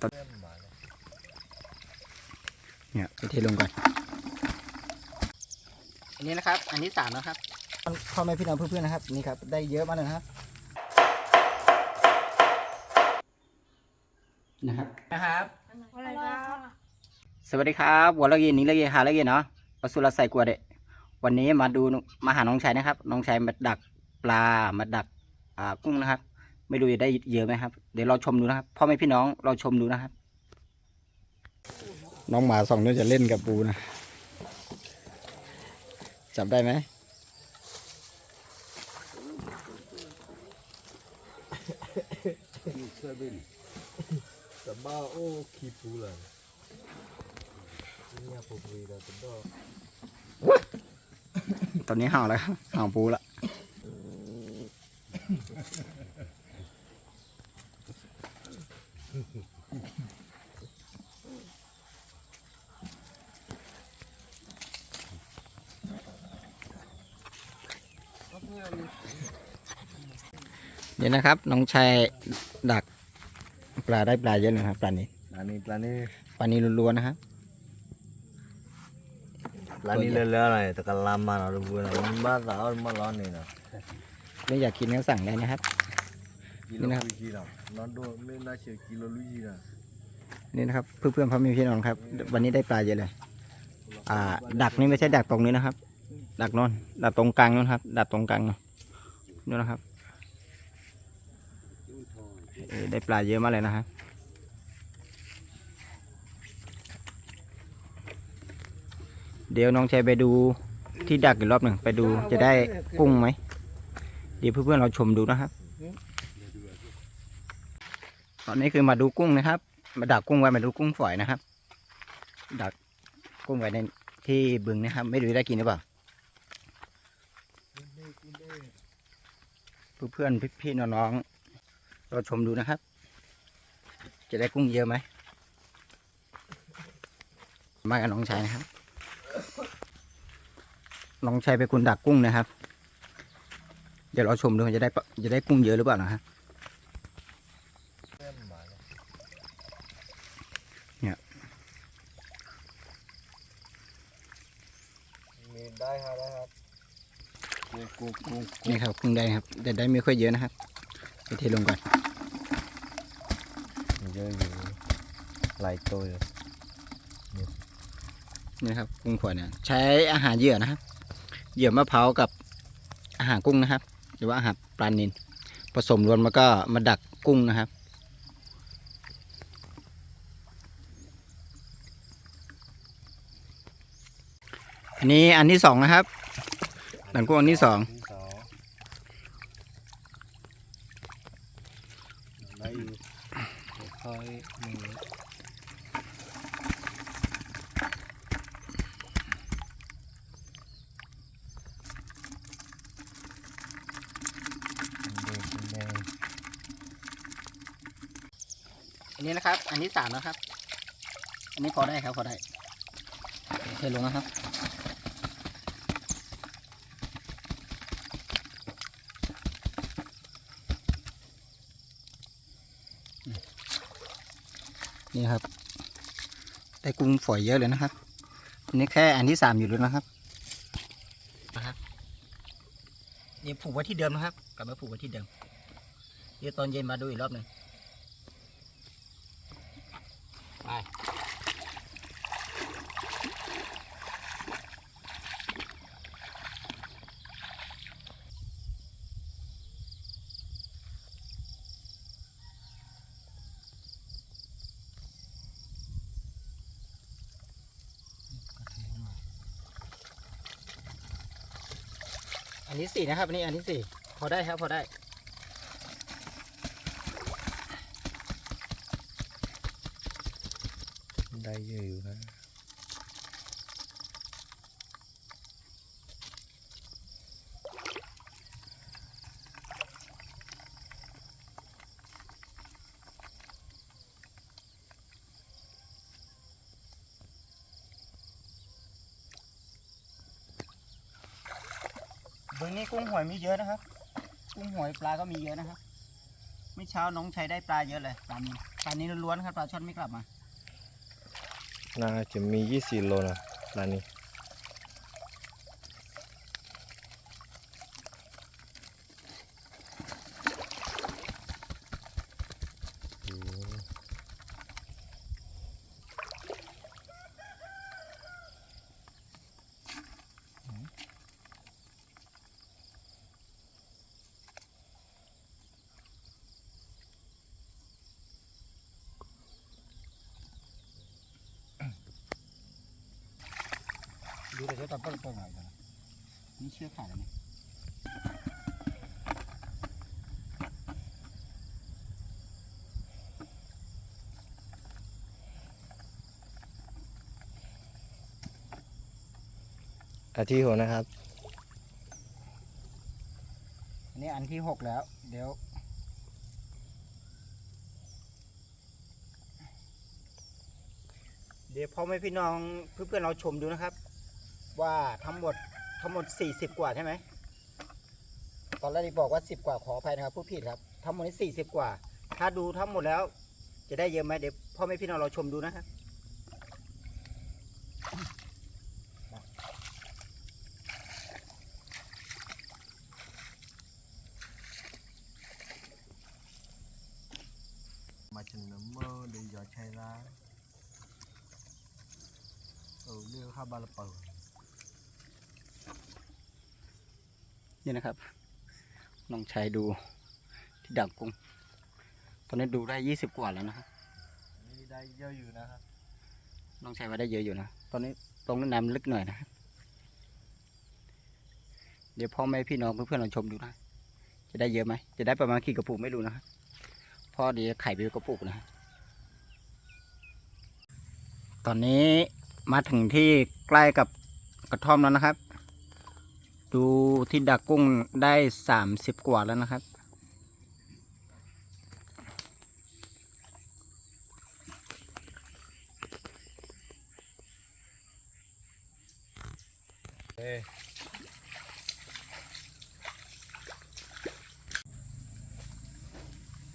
ตอน เนี่ย ไปเทลงก่อน อันนี้นะครับ อันที่สามนะครับ พ่อแม่พี่น้องเพื่อนๆนะครับ นี่ครับ ได้เยอะมากเลยนะครับ นะครับ นะครับ อะไรครับ สวัสดีครับ วันละเย็นนี้ละเย็นหาละเย็นเนาะ ประสุรศัยกว่าเด็ก วันนี้มาดู มาหาน้องชายนะครับ น้องชายมาดักปลา มาดัก อ่า กุ้งนะครับ ไม่รู้จะได้เยอะไหมครับ เดี๋ยวเราชมดูนะครับ พ่อแม่พี่น้อง เราชมดูนะครับ น้องหมาสองตัวจะเล่นกับปูนะ จับได้ไหม แต่บ้าโอ้ขี้ปูเลย เนี่ยปูปรีเราจะบ้า ตอนนี้เห่าแล้ว เห่าปูละ นี่นะครับ น้องชายดักปลาได้ปลาเยอะเลยนะครับ ปลานิล ปลานิล ปลานิล ปลานิลล้วนๆนะครับ ร้านนี้เลิศแล้วอะไร แต่กะลามาเนาะ ทุกคนเนาะ มันบ้าสาวมาร้อนนี่เนาะ ไม่อยากกินก็สั่งได้นะครับ กิโล นี่นะครับ ลุยจีเนาะ น้องโดน ไม่น่าเชื่อ กิโลลุยจีเนาะ นี่นะครับ เพื่อนๆ พ่อแม่พี่น้องครับ วันนี้ได้ปลาเยอะเลย อ่า ดักนี่ไม่ใช่ดักตรงนี้นะครับ ดักโน่น ดักตรงกลางโน่นครับ ดักตรงกลางเนาะ นู่นนะครับ เอ่อ ได้ปลาเยอะมากเลยนะครับ เดี๋ยวน้องชายไปดูที่ดักอีกรอบหนึ่ง ไปดูจะได้กุ้งไหม เดี๋ยวเพื่อนๆ เราชมดูนะครับ ตอนนี้คือมาดูกุ้งนะครับ มาดักกุ้งไว้ มาดูกุ้งฝอยนะครับ ดักกุ้งไว้ในที่บึงนะครับ ไม่รู้จะได้กินหรือเปล่า เพื่อนๆ พี่ๆ น้องๆ เราชมดูนะครับ จะได้กุ้งเยอะไหม มากับน้องชายนะครับ น้องชายเป็นคนดักกุ้งนะครับ เดี๋ยวเราชมดูจะได้ปะ จะได้กุ้งเยอะหรือเปล่านะครับ เนี่ย มีได้ครับ ได้ครับ นี่ครับ กุ้งได้ครับ แต่ได้ไม่ค่อยเยอะนะครับ ไปเทลงก่อน เยอะอยู่ หลายตัวอยู่ นี่นะครับ กุ้งฝอยเนี่ย ใช้อาหารเหยื่อนะครับ เหยื่อมะพร้าวกับอาหารกุ้งนะครับ หรือว่าอาหารปลานิล ผสมรวมแล้วก็มาดักกุ้งนะครับ อันนี้อันที่สองนะครับ ดักกุ้งอันที่สอง ที่สอง ได้อยู่ ค่อยมือ อันนี้นะครับ อันที่สามนะครับ อันนี้พอได้ครับ พอได้ เทลงนะครับ นี่ครับ ได้กุ้งฝอยเยอะเลยนะครับ อันนี้แค่อันที่สามอยู่เลยนะครับ นะครับ เดี๋ยวผูกไว้ที่เดิมนะครับ กลับมาผูกไว้ที่เดิม เดี๋ยวตอนเย็นมาดูอีกรอบหนึ่ง ไป อันนี้สี่นะครับ อันนี้อันที่สี่ พอได้ครับ พอได้ ได้เยอะอยู่นะ บึงนี้กุ้งหอยมีเยอะนะครับ กุ้งหอยปลาก็มีเยอะนะครับ เมื่อเช้าน้องชายได้ปลาเยอะเลย ปลานิล ปลานิลล้วนๆครับ ปลาช่อนไม่กลับมา น่าจะมียี่สิบโลนะ ปลานิล ดูแต่เจ้าตอนเปิดเปิดหน่อยนะ นี่เชือกขาดแล้วเนี่ย อันที่หกนะครับ อันนี้อันที่หกแล้ว เดี๋ยว เดี๋ยวพ่อแม่พี่น้องเพื่อนๆเราชมดูนะครับ ว่าทั้งหมดทั้งหมดสี่สิบกว่าใช่ไหม ตอนแรกที่บอกว่าสิบกว่า ขออภัยนะครับ พูดผิดครับ ทั้งหมดนี้สี่สิบกว่า ถ้าดูทั้งหมดแล้ว จะได้เยอะไหม เดี๋ยวพ่อแม่พี่น้องเราชมดูนะครับ มาถึงเนอะเมื่อเดี๋ยวหยอดใช้ร้าย เออ เรียกข้าบาลาเปา นี่นะครับ น้องชายดูที่ดักกุ้ง ตอนนี้ดูได้ยี่สิบกว่าแล้วนะครับ นี่ได้เยอะอยู่นะครับ น้องชายว่าได้เยอะอยู่นะ ตอนนี้ตรงนั้นน้ำลึกหน่อยนะครับ เดี๋ยวพ่อแม่พี่น้องเพื่อนๆลองชมดูนะ จะได้เยอะไหม จะได้ประมาณกี่กระปุกไม่รู้นะครับ พ่อเดี๋ยวไขเป็นกระปุกนะ ตอนนี้มาถึงที่ใกล้กับกระท่อมแล้วนะครับ ดูที่ดักกุ้งได้สามสิบกว่าแล้วนะครับ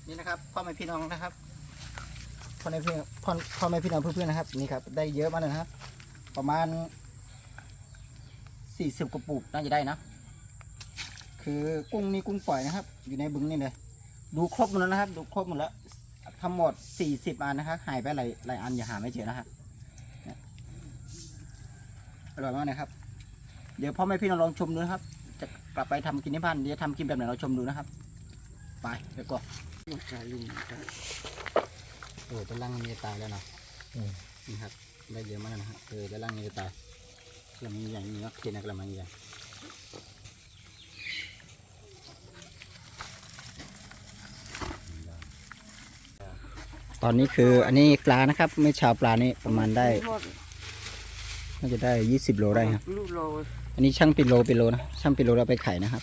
นี่นะครับ พ่อแม่พี่น้องนะครับ พ่อแม่พี่พ่อพ่อแม่พี่น้องเพื่อนๆนะครับ นี่ครับ ได้เยอะมากเลยนะครับ ประมาณสี่สิบกระปุกน่าจะได้นะ คือกุ้งนี่กุ้งฝอยนะครับ อยู่ในบึงนี่เลย ดูครบหมดแล้วนะครับ ดูครบหมดแล้ว ทั้งหมดสี่สิบอันนะครับ หายไปหลายหลายอัน ยังหาไม่เจอนะครับ เนี่ย อร่อยมากนะครับ เดี๋ยวพ่อแม่พี่น้องลองชมดูนะครับ จะกลับไปทำกินที่บ้าน เดี๋ยวทำกินแบบไหนเราชมดูนะครับ ไป เดี๋ยวก่อน เออ ด้านล่างมันจะตายแล้วเนาะ อืม นี่ครับ ได้เยอะมากแล้วนะครับ เออ ด้านล่างมันจะตาย กระมังใหญ่ มีวัคซีนนะ กระมังใหญ่ ตอนนี้คืออันนี้ปลานะครับ เมื่อเช้าปลานี่ประมาณได้ น่าจะได้ยี่สิบโลได้ครับ อันนี้ชั่งเป็นโลเป็นโลนะ ชั่งเป็นโลแล้วไปขายนะครับ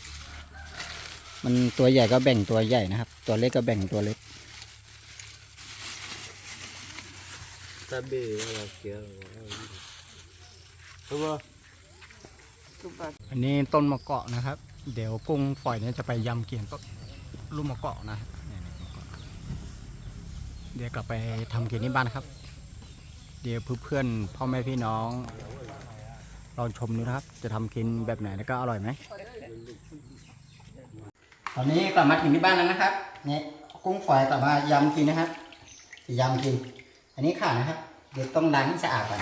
มันตัวใหญ่ก็แบ่งตัวใหญ่นะครับ ตัวเล็กก็แบ่งตัวเล็ก ถ้าเบรกเราเสีย อันนี้ต้นมะกอกนะครับ เดี๋ยวกุ้งฝอยเนี่ยจะไปยำกินต้นลูกมะกอกนะ เนี่ยเนี่ยมะกอก เดี๋ยวกลับไปทำกินที่บ้านครับ เดี๋ยวเพื่อนๆพ่อแม่พี่น้องลองชมดูนะครับ จะทำกินแบบไหนแล้วก็อร่อยไหม ตอนนี้กลับมาถึงที่บ้านแล้วนะครับ เนี่ย กุ้งฝอยกลับมายำกินนะครับ จะยำกิน อันนี้ขานะครับ เดี๋ยวต้องล้างให้สะอาดก่อน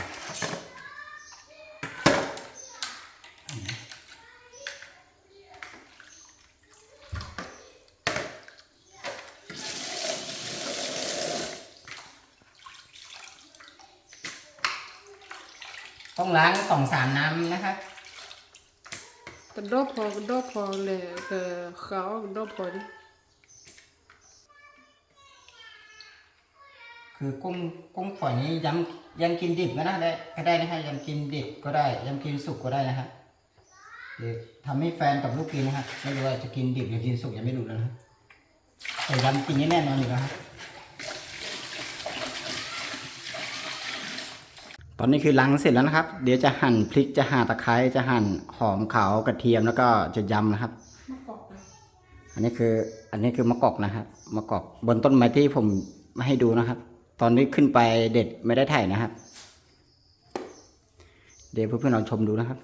ต้องล้างสองสามน้ำนะครับ ကဒီဖီ ကဒီဖီလဲၣ် ကဃးအီၣ်ကဒီဖီဒ် คือกุ้ง กุ้งฝอยนี้ยำ ยำกินดิบก็ได้ ก็ได้นะฮะ ยำกินดิบก็ได้ ยำกินสุกก็ได้นะฮะ เดี๋ยวทำให้แฟนกับลูกกินนะฮะ ไม่รู้ว่าจะกินดิบหรือกินสุกยังไม่รู้เลยนะฮะ แต่ยำกินนี่แน่นอนอยู่แล้วฮะ ตอนนี้คือล้างเสร็จแล้วนะครับ เดี๋ยวจะหั่นพริก จะหั่นตะไคร้ จะหั่นหอมขาวกระเทียม แล้วก็จะยำนะครับ อันนี้คือ อันนี้คือมะกอกนะครับ มะกอกบนต้นไม้ที่ผมให้ดูนะครับ ตอนนี้ขึ้นไปเด็ดไม่ได้ถ่ายนะครับ เดี๋ยวเพื่อนๆลองชมดูนะครับ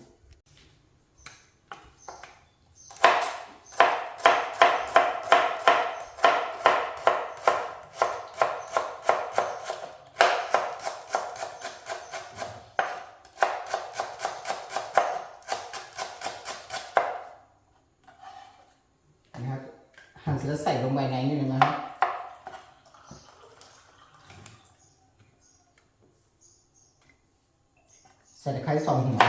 นะครับ หั่นเสร็จแล้วใส่ลงไปในนี่เลยนะครับ ใส่ตะไคร้สองหัว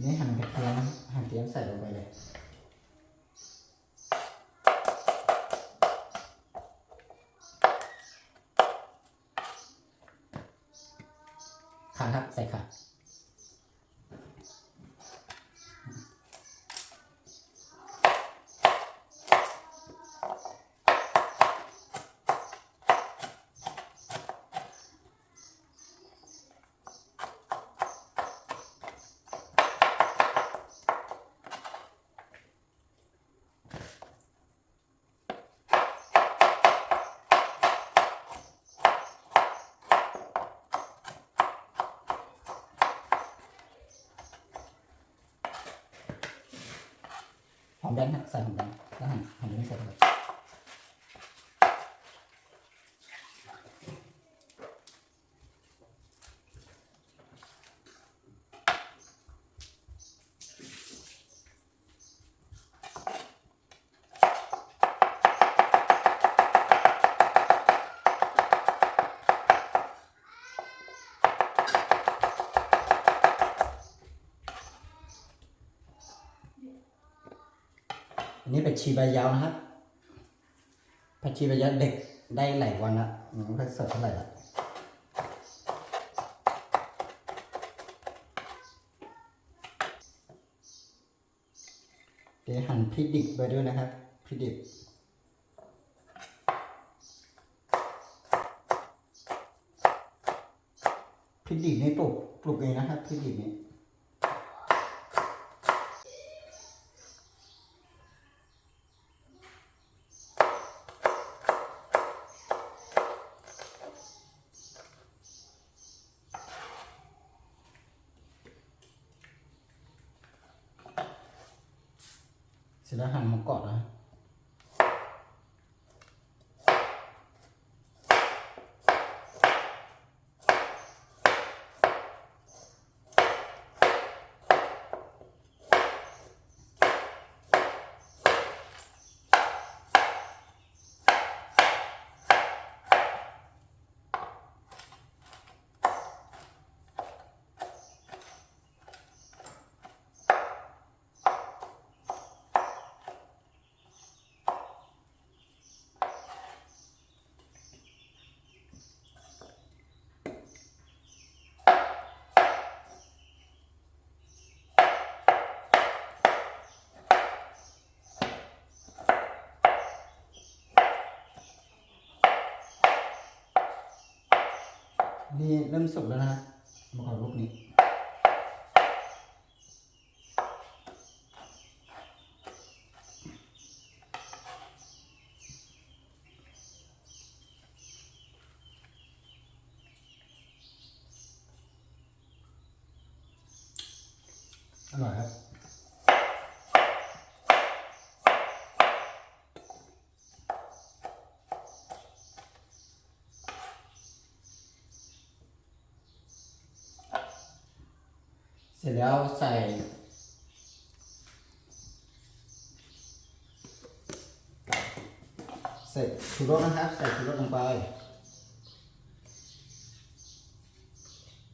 นี่หั่นกระเทียม หั่นกระเทียมใส่ลงไปเลย ข่าครับ ใส่ข่า หอมแดงฮะ ใส่หอมแดง แล้วหั่น หั่นเป็นเส้นเลย อันนี้ผักชีใบยาวนะครับ ผักชีใบยาวเด็ดได้หลายวันละ มันไม่ค่อยสดเท่าไหร่ละ เดี๋ยวหั่นพริกดิบไปด้วยนะครับ พริกดิบ พริกดิบนี่ปลูก ปลูกเองนะครับ พริกดิบนี่ เสร็จแล้วหั่นหมูกรอบนะ นี่เริ่มสุกแล้วนะฮะ หมูกรอบลูกนี้ อร่อยครับ เสร็จแล้วใส่ ใส่ ใส่ชูรสนะครับ ใส่ชูรสลงไป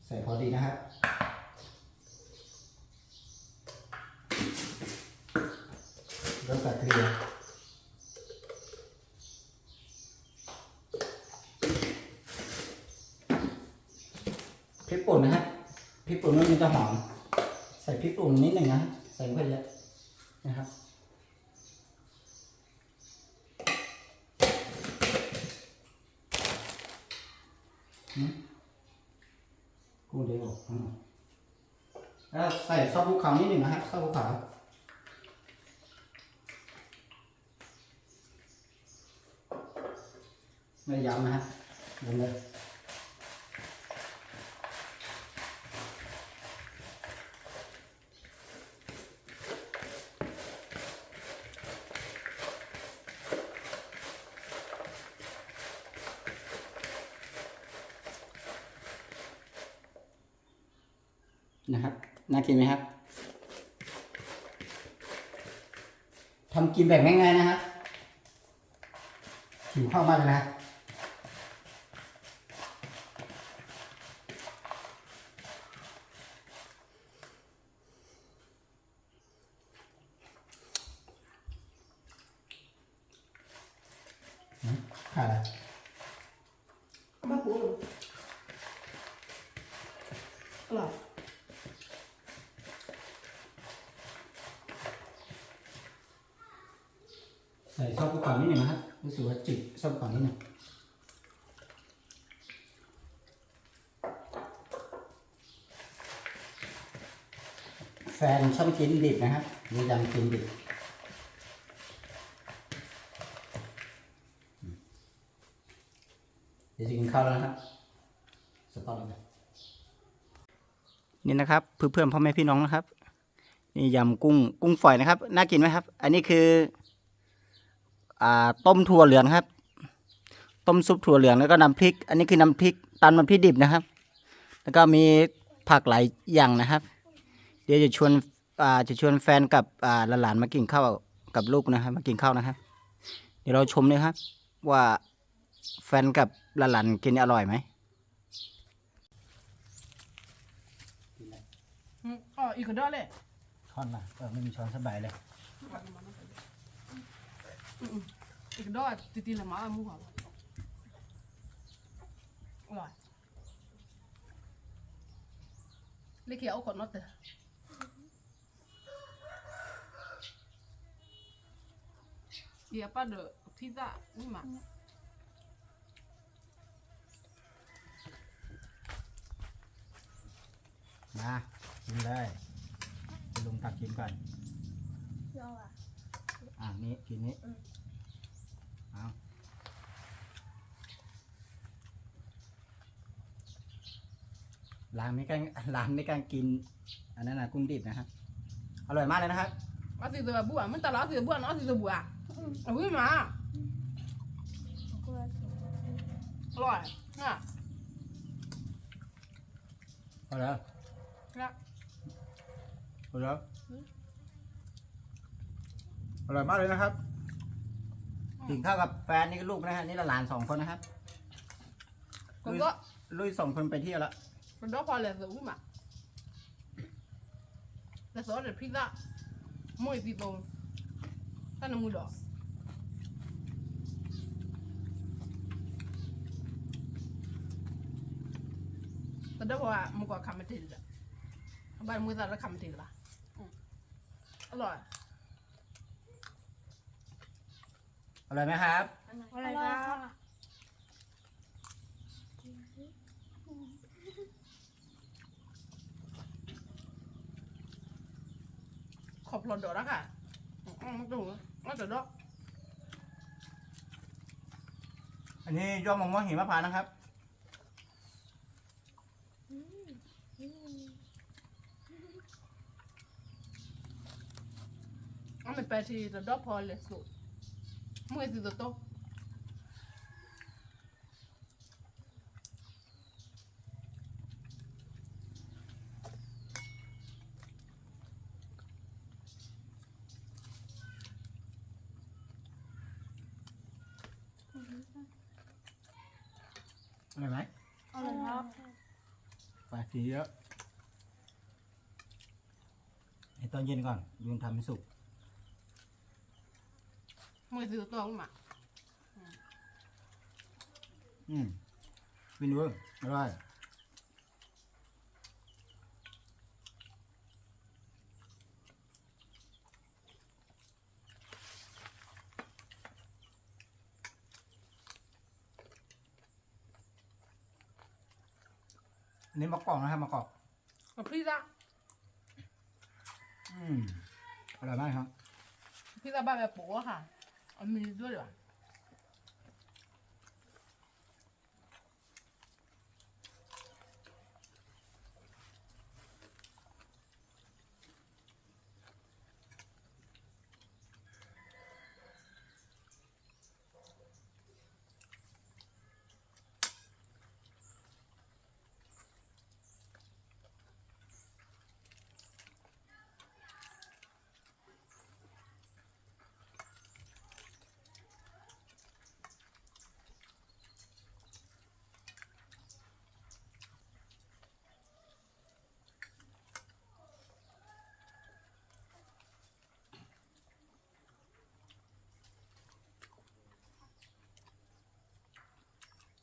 ใส่พอดีนะครับ แล้วใส่เกลือ พริกป่นนะครับ พริกป่นมันจะหอม ใส่พริกป่นนิดหนึ่งนะครับ ใส่ไม่ค่อยเยอะนะครับ อืม กุ้งเด้งออกข้างนอก แล้วใส่ซอสภูเขานิดหนึ่งนะครับ ซอสภูเขา ไม่ย้ำนะฮะ ลงเลย นะครับ น่ากินไหมครับ ทำกินแบบง่ายๆนะครับ หิวข้าวมากเลยนะ อืม ขาดอะไร เอามาปรุง อร่อย ใส่ซอสภูเขานิดหนึ่งนะครับ รู้สึกว่าจืด ซอสภูเขานิดหนึ่ง แฟนชอบกินดิบนะครับ มียำกินดิบ เดี๋ยวจะกินข้าวแล้วนะครับ สต๊อปเลยนะ นี่นะครับ เพื่อนๆ พ่อแม่พี่น้องนะครับ นี่ยำกุ้ง กุ้งฝอยนะครับ น่ากินไหมครับ อันนี้คือ อ่า ต้มถั่วเหลืองครับ ต้มซุปถั่วเหลืองแล้วก็น้ำพริก อันนี้คือน้ำพริก ตำน้ำพริกดิบนะครับ แล้วก็มีผักหลายอย่างนะครับ เดี๋ยวจะชวน อ่า จะชวนแฟนกับ อ่า หลานๆ มากินข้าวกับลูกนะครับ มากินข้าวนะครับ เดี๋ยวเราชมนะครับ ว่าแฟนกับหลานๆ กินอร่อยไหม อืม อ๋อ อีกกระดอกเลย ช้อนมา เออ ไม่มีช้อนสักใบเลย อืม อีกกระดอก ตีๆ เลยมา เอามือขวา อร่อย เล็กเขียวเอาขวดนอตเตอร์ ဒီအပတ်တော့ ထံသၣ်ဝံၣ်မး มา กินเลย คุณลุงตักกินก่อน เอาอ่ะ อ่ะ นี่ กินนี่ อืม เอา ร้านไม่กล้า ร้านไม่กล้ากิน อันนั้นนะ กุ้งดิบนะครับ อร่อยมากเลยนะครับ အသီတဘူၣ် မ့ၢ်တၢ်လီၤအသီတဘူၣ် အသီတဘူၣ် အဝံၣ်မး อร่อย นะ เอาแล้ว นะ เอาแล้ว อร่อยมากเลยนะครับ อืม กินข้าวกับแฟนนี่ก็ลูกนะฮะ นี่หลานๆ สองคนนะครับ ผมก็ ลุย ลุยสองคนไปเที่ยวละ ပဒီဖီလဲၤသိးဝံၣ်မး လဲၤသိးဒီး pizza မိၢ်အံၤသံသိး တၢ်နမူဒီး တဒီဖီမုၢ်ကီၢ်ခးမတ့ၢ်လၢၤ အဘၣ်မူသးလၢခးမတ့ၢ်လၢၤဘၣ် အလီၢ် อร่อยไหมครับ อร่อยค่ะ ขอพลอดดอกนะคะ อืม อืม อืม อืม ดอก อันนี้ยอดมะม่วงหิมพานต์นะครับ အမ့ၢ်ပဲာ်ထံတဒီဖီလဲၤသိး မုၢ်သံသိးတိ အ อร่อยไหม อร่อยครับ ปลาสีเยอะ ไอ้ตอนเย็นก่อน ลุงทำให้สุก มือถือตัวมา อืม กินดู อร่อย อันนี้มะกอกนะครับ มะกอก กับพิซซ่า อืม อร่อยมากครับ พิซซ่าบ้านแม่ปุ๊กอะค่ะ เอามีด้วยเหรอ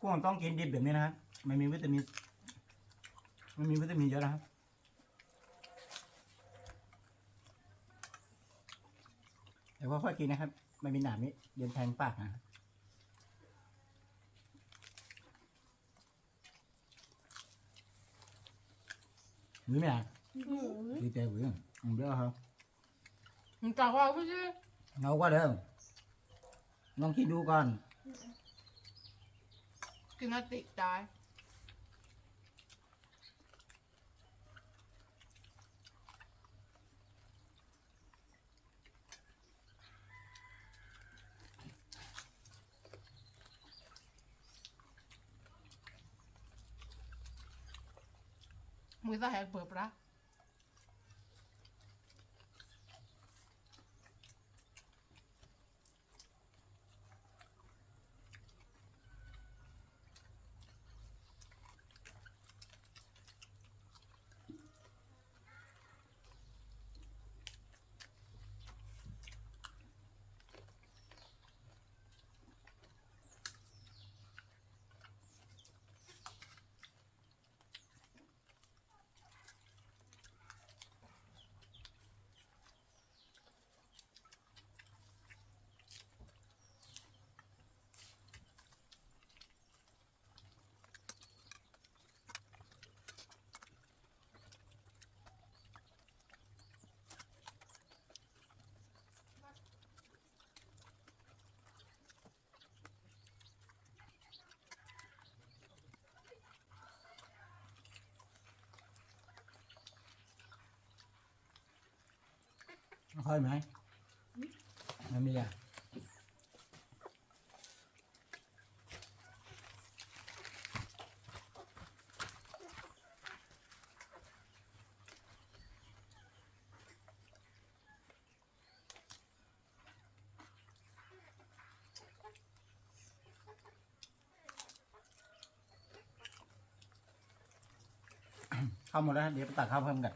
กุ้งต้องกินดิบแบบนี้นะครับ มันมีวิตามิน มันมีวิตามินเยอะนะครับ แต่ว่าค่อยกินนะครับ มันมีหนามนี้ เดี๋ยวแทงปากนะ ဝံၤမ့ၢ်ဧါ ဝံၤတဲဝံၤ ဘျီဟီ မတၤကွၢ်ဝံၤ ငါကွၢ်လၢ ลองกินดูก่อน กินแล้วติดใจ မုၢ်သၣ်ဟဲပၢပြါ ค่อยไหม มันมีอ่ะ ข้าวหมดแล้ว เดี๋ยวไปตักข้าวเพิ่มกัน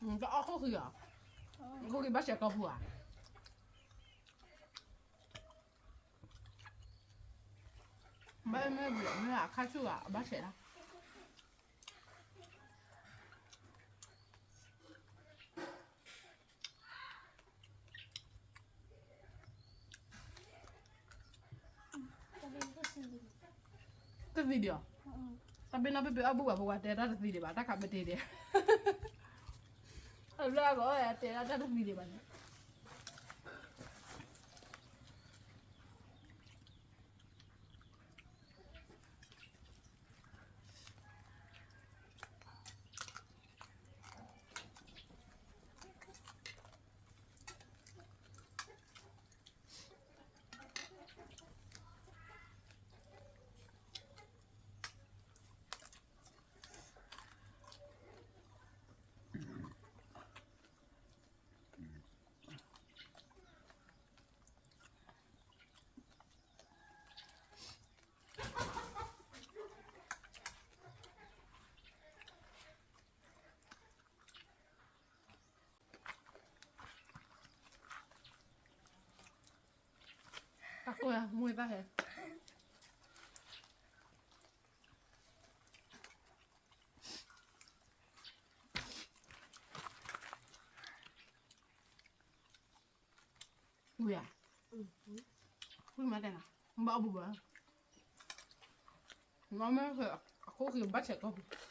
อืม จะเอาข้าวคือเหรอ ข้าวคือบ้านเสียกระผัว บ้านไม่เบื่อไม่หาข้าวชั่วบ้านเสียละ တသံဒံးအီၤ, တဘ့ၣ်နီၢ်ဘ့ၣ်ဘ့ၣ်အီၣ်ဘူၣ်ဘၣ် ပဝဲတဲတၢ်တသံဒံးဘၣ် တၢ်ခးပတဲဒံး, အဘျီအဂီၢ်တဲဒၣ်တၢ်တသံဒံးဘၣ်န့ၣ် တၢ်ကိၢ်ယၤ မူတၢ်ဟဲ ဝံၤဧါ, ဝံၤမးတဲနၤ, ဘၣ်အီၣ်ဘၣ်ဘၣ်, မ့မ့ၢ်အခိၣ်ဃံဘၣ်ဆဲးကိၢ်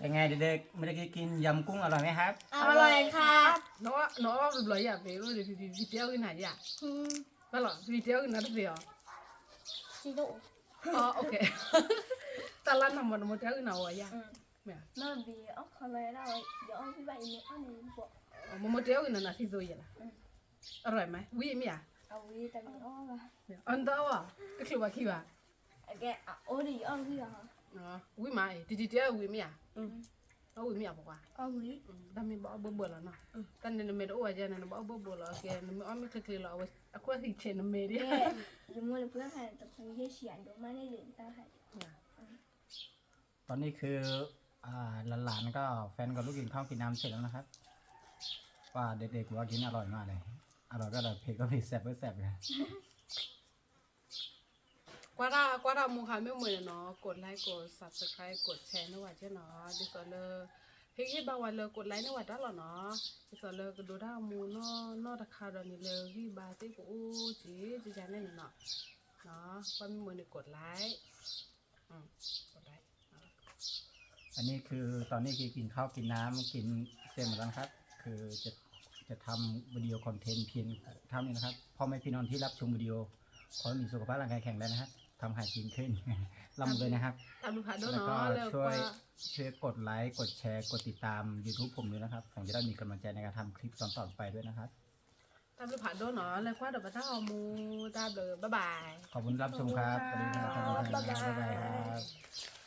เป็นไงเด็กๆ เมื่อกี้กินยำกุ้งอร่อยไหมครับ อร่อยครับ နအီၣ်ဘျီယၤ ပ့ၤအိၣ်ဒီးဖံဖံတဲအီၣ်ဂ့ၤနၤယၤ, ဘၣ်လီၤ ဖံဖံတဲအီၣ်ဂ့ၤနၤတသ့အီၤ, တၢ်လၢနမၤနမိၢ်တဲအီၣ်ဂ့ၤနၤဝဲယၤ, မ့ၢ်ဘၣ်အီၣ်ခီလီၤဝဲဒၣ်ဝဲ, ယအီၣ်ဘၣ်အံၤန့ၣ်အီၣ်န့ၣ်ဘၣ်, မမိၢ်တဲအီၣ်ဂ့ၤနၤနၤသံသိယဲလီၤ, အရၢၢ်မး ဝံၤမ့ၢ်ဧါ, အီၣ်နတအီၣ်ဘၣ်, တချုးဘၣ်ခံဘၣ်, ဝံၤမးအံၤ တံၤတံၤတဲအီၣ်ဝံၤမ့ၢ်ဧါ, အီၣ်ဝံၤမ့ၢ်ဧါပှၤ, တၢ်မ့ၢ်ဘၣ်အီၣ်ဘၣ်ဘၣ်လီၤနီၤ, တၢ်န့ၣ်နမဲာ်တအိၣ်ဝဲယဲန့ၣ် နဘၣ်အီၣ်ဘၣ်ဘၣ်လီၤ, ကဲနမ့ၢ်အီၣ်မ့ၢ်ချ့ချ့လီၤ အဝဲအကွၢ်သံဆဲးနမဲာ်ဒ် ယမိၢ်လၢပှၤဟဲတပူၤယဲၢ်ဆံအဒိၣ်မးန့ၣ်ဒီးတၢ်ဟဲ ตอนนี้คือ อ่า หลานๆ ก็แฟนกับลูกกินข้าวกินน้ำเสร็จแล้วนะครับ ว่าเด็กๆ บอกว่ากินอร่อยมากเลย อร่อยก็อร่อย เผ็ดก็เผ็ด แซ่บก็แซ่บนะ ကွၢ်တၢ် ကွၢ်တၢ်မူခါ မ့ၢ်မုာ်န့ၣ်နီၤ กดไลค์ กด subscribe กดแชร์ န့ၢ်ဝဲကဲနီၤ ဒ်သိးလၢ ဟ့ၣ်ဂံၢ်ဘါဝဲလၢ กดไลค์ န့ၢ်ဝဲတၢ်လီၤနီၤ ဒ်သိးလၢကဒိတၢ်မူနီၢ်နီၢ်တခါဒီးန့ၣ် လၢဂံၢ်ဘါသ့ၣ်ကအိၣ်က့ၤ ကကန့ၣ်နီၤ ကွၢ်မ့ၢ်မုာ်န့ၣ် กดไลค์ อืม กดไลค์ อันนี้คือตอนนี้คือกินข้าวกินน้ำกินเสร็จหมดแล้วนะครับ คือจะจะทำวิดีโอคอนเทนต์เพียงเท่านี้นะครับ พ่อแม่พี่น้องที่รับชมวิดีโอ ขอให้มีสุขภาพร่างกายแข็งแรงนะครับ ทำหากินขึ้น ร่ำรวยนะครับ แล้วก็ช่วยช่วยกดไลค์กดแชร์กดติดตาม YouTube ผมด้วยนะครับ ผมจะได้มีกำลังใจในการทำคลิปตอนต่อไปด้วยนะครับ တၢ်ဘျုးဖးဒိၣ်နီၤလၢကွၢ်ဒီးပတၢ်ဂီၤမူ တၢ်ဘျုး bye bye ขอบคุณรับชมครับ สวัสดีครับ ขอบคุณครับ บ๊ายบายครับ